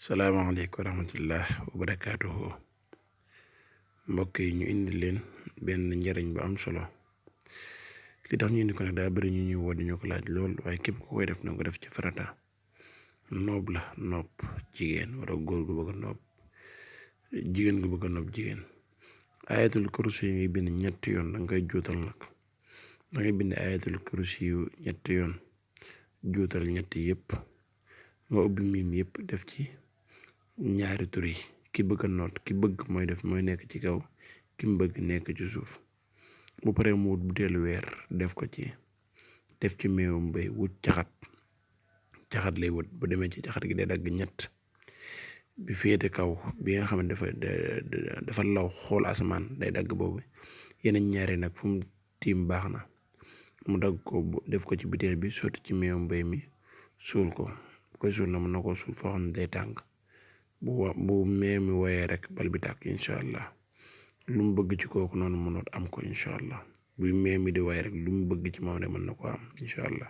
salaamaaleykum wa rahmatullah wa barakaatuhu mbokk yi ñu indi leen benn njariñ bu am solo li tax ñu indi ko nag daa bari ñu ñuy woo di ñu ko laaj lool waaye képp ku koy def na ko def ci farata noob la nopp jigéen wala góor gu bëgg a nopp jigéen gu bëgg a nopp jigéen ayatul kursi yi ngay bind ñetti yoon da nga koy juutal nag da ngay bind ayatul kursi yu ñetti yoon juutal ñetti yëpp nga ubbi miim yëpp def ci ñaari tur yi ki bëgg a noot ki bëgg mooy def mooy nekk ci kaw ki mu bëgg nekk ci suuf bu paree mu wut butéelu weer def ko ci def ci meewum bay wut caxat lay wut bu demee ci caxat gi day dagg ñett bi féete kaw bi nga xam ne dafa law xool asamaan day dagg boobu yeneen ñaari nag fu mu tiim baax na mu dagg ko def ko ci butéel bi sotti ci meewum bay mi suul ko bu koy suul na mën na koo suul foo xam ne day tàng bu mee mi woyee rek bal bi tàkk incha allah lu mu bëgg ci kooku noonu mënoot am ko incha allah bu mee mi di woy rek lu mu bëgg ci moom rek mën na ko am incha allah